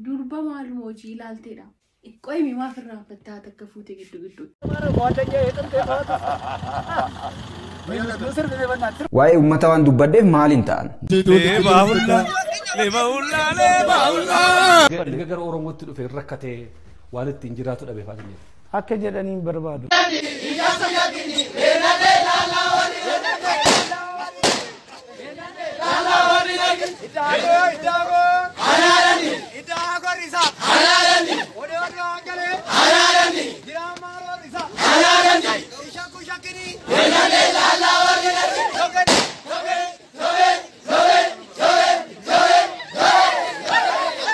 Durba maaluma hojii ilaalteedha. Qoymi maaf irraanfattaa takka fuute giddu gidduutti. Waa'ee uummata waan dubbaddeef maaliin ta'an? Erga gara Oromootti dhufe rakkatee waan ittiin jiraatu dhabe faana jedhu. Akka jedhaniin barbaadu.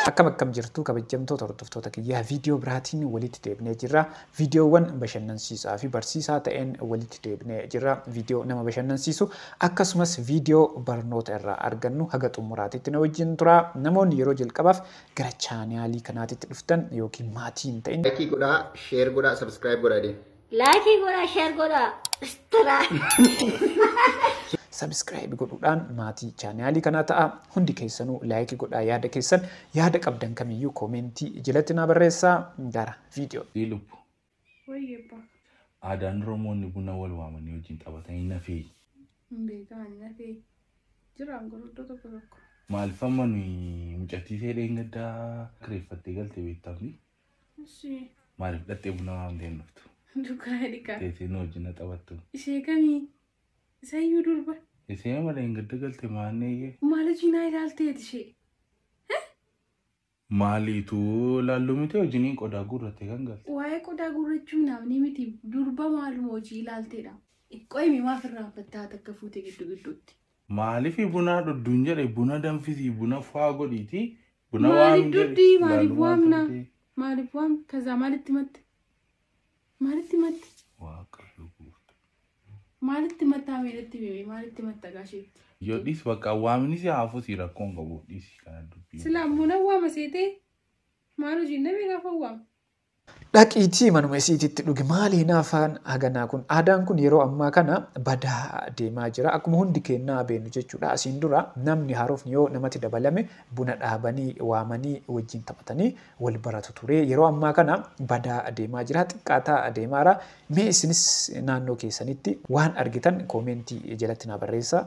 Akkam akkam jirtu kabajamtoota hordoftoota kiyyaa, viidiyoo biraatiin walitti deebinee jirra. Viidiyoowwan bashannansiisaa fi barsiisaa ta'een walitti deebinee jirra. Viidiyoo nama bashannansiisu akkasumas viidiyoo barnoota irraa argannu haga xumuraatitti na wajjin tura. Namoonni yeroo jalqabaaf gara chaanaalii kanaatitti dhuftan yookiin maatii hin ta'in. Like godhaa, share godhaa, subscribe godhaa deemu. Like godhaa, share godhaa. Subscribe godhuudhaan maatii chaanaalii kanaa ta'a. Hundi keessanuu like godhaa, yaada keessan, yaada qabdan kamiyyuu koomentii jalatti naa barreessaa. Gara viidiyoo. Lubbu. Wayyeebba. Aadaan Oromoonni buna wal waamanii wajjin taphatanii nafee. Hin beekaan nafee. Jiraan gurguddoo tokko tokko. Maaliif amma nuyi mucattii ishee gaddaa kireeffattee galte beektamni? Ishee. Maaliif dhattee buna waamtee hin dhuftu? Dhugaa dhiqaa. Teessee nu wajjin taphattu. Ishee kamii? Isayyuu durba. Ishee malee hin gadda galte maanneeyyee. Maal hojii naa ilaalteeti ishee? Maaliitu laalluu miti wajjiniin qodaa guurrattee kan galte? Waa'ee qodaa guurrachuu namni miti, durba maaluma hojii ilaalteedha. Qoymi maaf irraanfattaa takka fuute giddu gidduutti. Maaliif buna dhudhuun jedhe, buna danfisii, buna faa godhiiti, buna Maaliif waamni jedhe. duddi maaliif Laalluu waamna? waan turte. Maaliif waamna? Kazaa maalitti matte? Maalitti matte? Waaqayyo gooftaa. Maalitti mattaa meedhatti beebe? Maalitti matta gaasheetti? Yoo dhiis bakka waamni si hafu si rakkoon qabu, dhiisi kana dubbii. Silaa buna waama seetee maal hojiin namni gaafa waama? Dhaqiitii manuma isiititti dhugi, maaliin afaan haganaa kun? Aadaan kun yeroo ammaa kana badaa deemaa jira. Akkuma hundi kennaa beenu jechuudha. Asiin dura namni haarofni yoo namatti dabalame buna dhaabanii waamanii wajjin taphatanii wal baratu ture. Yeroo ammaa kana badaa deemaa jira. Xiqqaataa deemaara. Mee isinis naannoo keessanitti waan argitan koomentii jalatti naa barreessaa.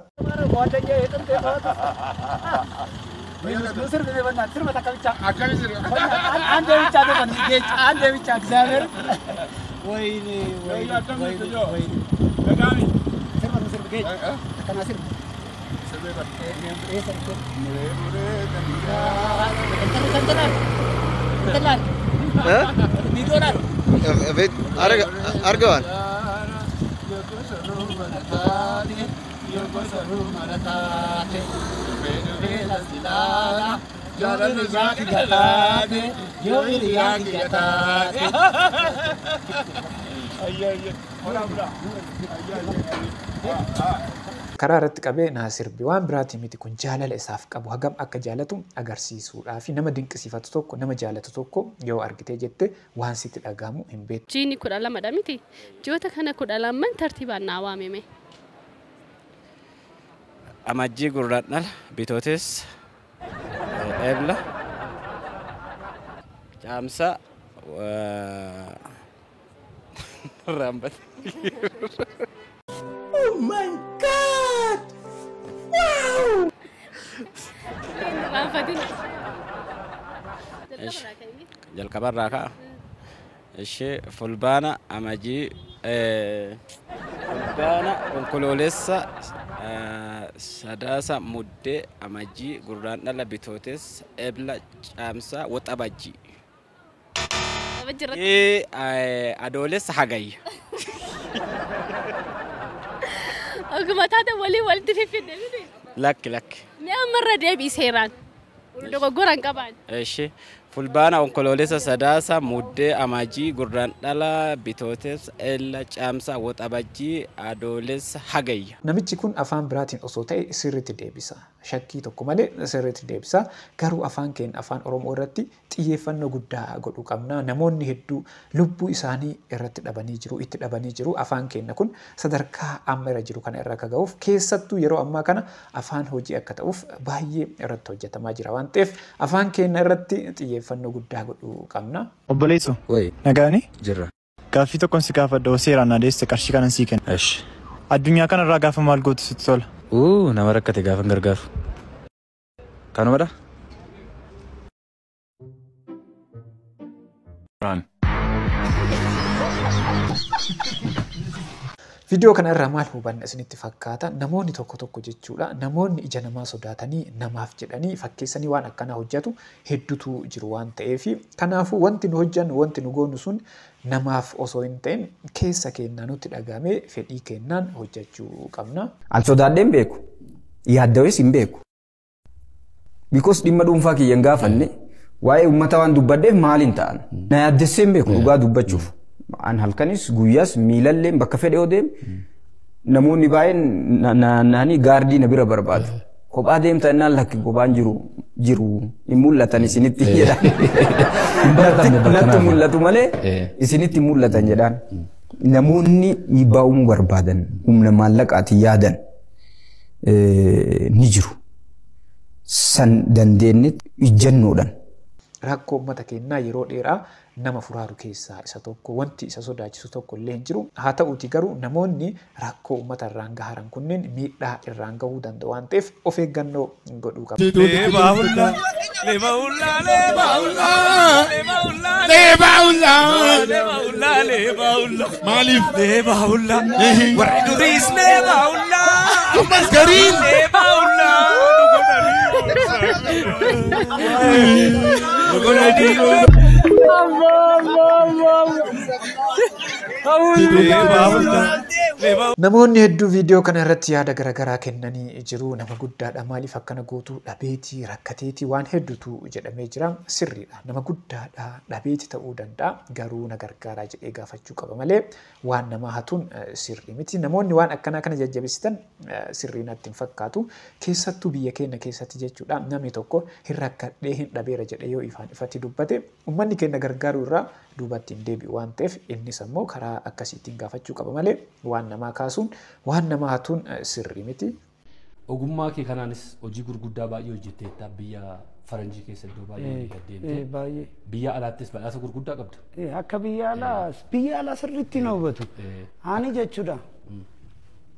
Argawan. Karaa irratti qabee naa sirbi, waan biraatii miti, kun jaalala isaaf qabu hagam akka jaalatu agarsiisuudhaa fi nama dinqisiifatu tokko, nama jaalatu tokko yoo argitee jette waan sitti dhagahamu hin beektu. Jiini 12dha miti. Ji'oota kana 12n tartiibaan naa waamime. Amajjii, Gurraandhala, Bitootessa, Ebla, Caamsaa, Raambate. Oh my God! Wow! Raanfatin. Jalqabarraa ka'a. Ishee Fulbaana, Amajjii, Fulbaana, Onkoloolessa, Sadaasa, Muddee, Amajjii, Gurraandhala, Bitootessa, Ebla, Caamsaa, Waxabajjii. Adoolessa, Hagayya. Oguma taate walii walitti fiffinne miti. Lakki lakki. Mi'a ammarra deebii seeraan. Dogoggora hin qabaan. Ishee Fulbaana, Onkoloolessa, Sadaasa, Muddee, Amajjii, Gurraandhala, Bitootessa, Ebla, Caamsaa, Waxabajjii, Adoolessa, Hagayya. Namichi kun afaan biraatiin osoo ta'e sirriitti deebisa. Shakkii tokko malee sirriitti deebisa. Garuu afaan keenya afaan Oromoo irratti xiyyeeffannoo guddaa godhuu qabna. Namoonni hedduu lubbuu isaanii irratti dhabanii jiru, itti dhabanii jiru. Afaan keenya kun sadarkaa amma irra jiru kana irra akka ga'uuf, keessattuu yeroo ammaa kana afaan hojii akka ta'uuf baay'ee irratti hojjetamaa jira waan ta'eef, afaan keenya irratti xiyyeeffannoo Xiyyeeffannoo guddaa godhuu qabna. Obboleessoo. Nagaani? Jirra. Gaaffii tokkoon si gaafadha seeraan na deesse qarshii kanan sii kenna. Eshi. Addunyaa kanarraa gaafa maal gootu sitti tola? Nama rakkate gaafa hin gargaaru. Kanumadha? Viidiyoo kana irraa maal hubanna isinitti fakkaata? Namoonni tokko tokko jechuudha. Namoonni ija namaa sodaatanii namaaf jedhanii fakkeessanii waan akkanaa hojjetu hedduutu jiru waan ta'eef, kanaafuu wanti nu hojjennu wanti nu goonu sun namaaf osoo hin ta'in keessa keenyaa nutti dhagahame fedhii keenyaan hojjechuu qabna. An sodaadhee hin beeku. Yaaddawes hin beeku. Because dhimma dhuunfaa kiyya hin gaafanne waa'ee uummata waan dubbadheef maal hin ta'an. Na yaaddessee hin beeku dhugaa dubbachuuf. An halkanis guyyaas miilallee bakka fedhe yoo deeme namoonni baay'een naanii gaardii na bira barbaadu. Kophaa deemta innaan lakki kophaan jiru jiru hin mul'atan isinitti jedhaan. Natti mul'atu malee isinitti mul'atan jedhaan. Namoonni dhiibbaa uumuu barbaadan humna maallaqaatiin yaadan ni jiru. San dandeenye ijjannoodhaan. Rakkoo uummata keenyaa yeroo dheeraa nama furaaru keessaa isa tokko wanti isa sodaachisu tokko illee hin jiru. Haa ta'uuti garuu namoonni rakkoo uummata irraan gaharan kunneen miidhaa irraan gahuu danda'u waan ta'eef of eeggannoo godhuu qabu. Maaliif? Warri duriis ammas gariin Namoonni hedduu viidiyoo kana irratti yaada garaagaraa kennanii jiru. Nama guddaadha maaliif akkana gootu dhabeetii rakkateetii waan hedduutu jedhamee jira. Sirriidha. Nama guddaadha dhabeetii ta'uu danda'a garuu na gargaaraa jedhee gaafachuu qaba malee waan nama hatuun sirrii miti. Namoonni waan akkanaa kana jajjabeessitan sirrii natti hin fakkaatu. Keessattuu biyya keenya keessatti jechuudha namni tokko hin rakkadhee hin dhabeera jedhee yoo ifaan ifatti dubbate uummanni keenya gargaaruu irraa duubatti hin deebi'u waan ta'eef innis ammoo karaa akkasiitiin gaafachuu qaba malee waan namaa kaasuun waan namaa hatuun sirrii miti. Ogummaa kee kanaanis hojii gurguddaa baay'ee hojjetteetta biyya faranjii keessa iddoo baay'ee deemtee biyya alaattis badhaasa gurguddaa qabda. Akka biyya alaa sirriitti na hubatu. Ani jechuudha.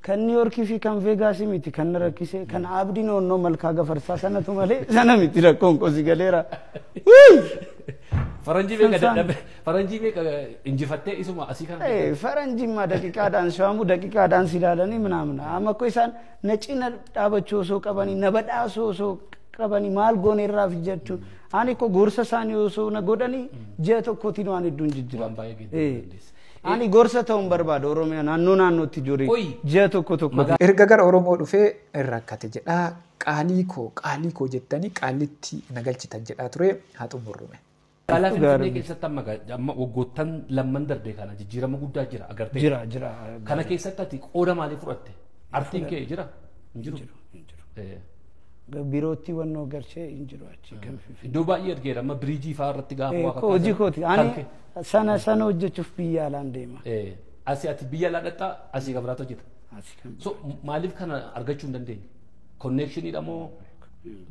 Kan Niiyorkii fi kan Veegaasii miti kan na rakkise kan Abdiin Onnoo Malkaa Gafarsaa sanatu malee sana miti rakkoon qosi galeera. Faranjii meeqa dadhabe faranjii meeqa injifattee isuma asii kana. Faranjiin daqiiqaadhaan si'amu daqiiqaadhaan si ilaalanii ምናምን amma ko isaan na cina dhaabachuu osoo qabanii na badhaasuu osoo qabanii maal goone irraa jechuun ani ko gorsa isaanii osoo na godhanii ji'a tokkootiin waan hedduun jijjiira. Ani gorsa ta'uun barbaada Oromiyaa naannoo naannootti jiru ji'a tokko tokko. Erga gara Oromoo dhufee rakkate jedhaa qaalii koo jettanii qaalitti na galchitan jedhaa ture haa xumurrume. Magaalaa Finfinnee keessatti amma waggoottan lamman darbe kana jijjiirama guddaa jira agartee. Jira. Kana keessatti ati qooda maalii fudhatte? Artiin kee jira? Hin jiru. Biirootti wannoo galchee hin jiru achi kan Finfinnee. Iddoo baay'ee argeera amma biriijii fa'aa irratti gaafa waa Hojii kooti. Ani sana hojjechuuf biyya alaan deema. Asii ati biyya alaa dhaqxaa asii kan biraatu hojjeta. So maaliif kana argachuu hin dandeenye? Konneekshiniidha moo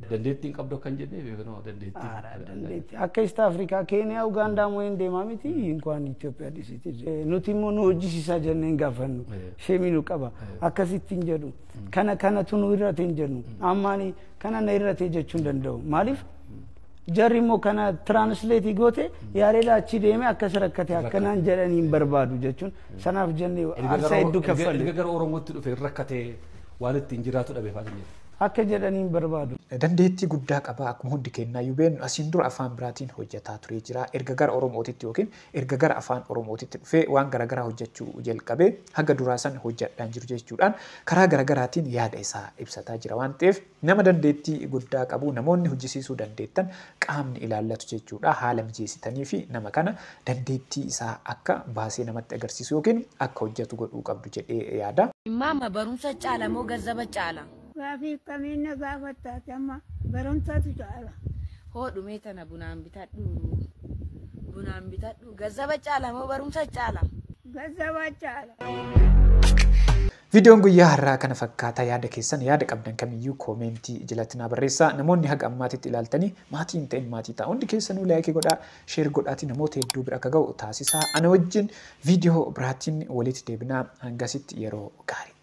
dandeettii hin qabdu akkan jennee beeknoo dandeettii. Akka East Afrikaa, Keeniyaa, Ugaandaa moo hin deemaa miti inkwaan Itoophiyaa dhiisiti. Nuti immoo nu hojjisiisaa jennee hin gaafannu. Sheemii nu qaba. Akkasitti hin jedhu. Kana kanatu nu irrate hin jennu. Ammaani kana na irrate jechuu hin danda'u. Maaliif? Jarri immoo kana tiraansleetii goote yaareedha achi deeme akkas rakkate akkanaan jedhanii hin barbaadu jechuun sanaaf jennee aarsaa hedduu kaffalle. Erga gara Oromootti dhufe rakkatee waan ittiin jiraatu dhabe fa'aa jedhu. Akka jedhanii hin barbaadu. Dandeettii guddaa qaba akkuma hundi kennaayyuu beeknu asiin dura afaan biraatiin hojjetaa turee jira. Erga gara Oromootitti yookiin erga gara afaan Oromootitti dhufee waan garaagaraa hojjechuu jalqabee haga duraa san hojjedhaan jiru jechuudhaan karaa garaagaraatiin yaada isaa ibsataa jira waan ta'eef nama dandeettii guddaa qabu namoonni hojjisiisuu dandeettan qaamni ilaallatu jechuudha. Haala mijeessitanii fi nama kana dandeettii isaa akka baasee namatti agarsiisu yookiin akka hojjetu godhuu qabdu jedhee yaada. Maama barumsa caala moo gazzaba caala? Gaafii kamiin na gaafattaati amma barumsatu caala. Hoo dhumee tana bunaan bitadhu. Bunaan bitadhu. Gazzaba caala moo barumsa caala? Gazzaba caala. Viidiyoon guyyaa har'aa kana fakkaata. Yaada keessan, yaada qabdan kamiyyuu koomentii jalatti naa barreessaa. Namoonni haga ammaatitti ilaaltanii maatii hin ta'in maatii ta'a. Hundi keessanuu like godhaa, share godhaatii namoota hedduu bira akka ga'u taasisaa. Ana wajjin viidiyoo biraatiin walitti deebinaa, hangasitti yeroo gaarii.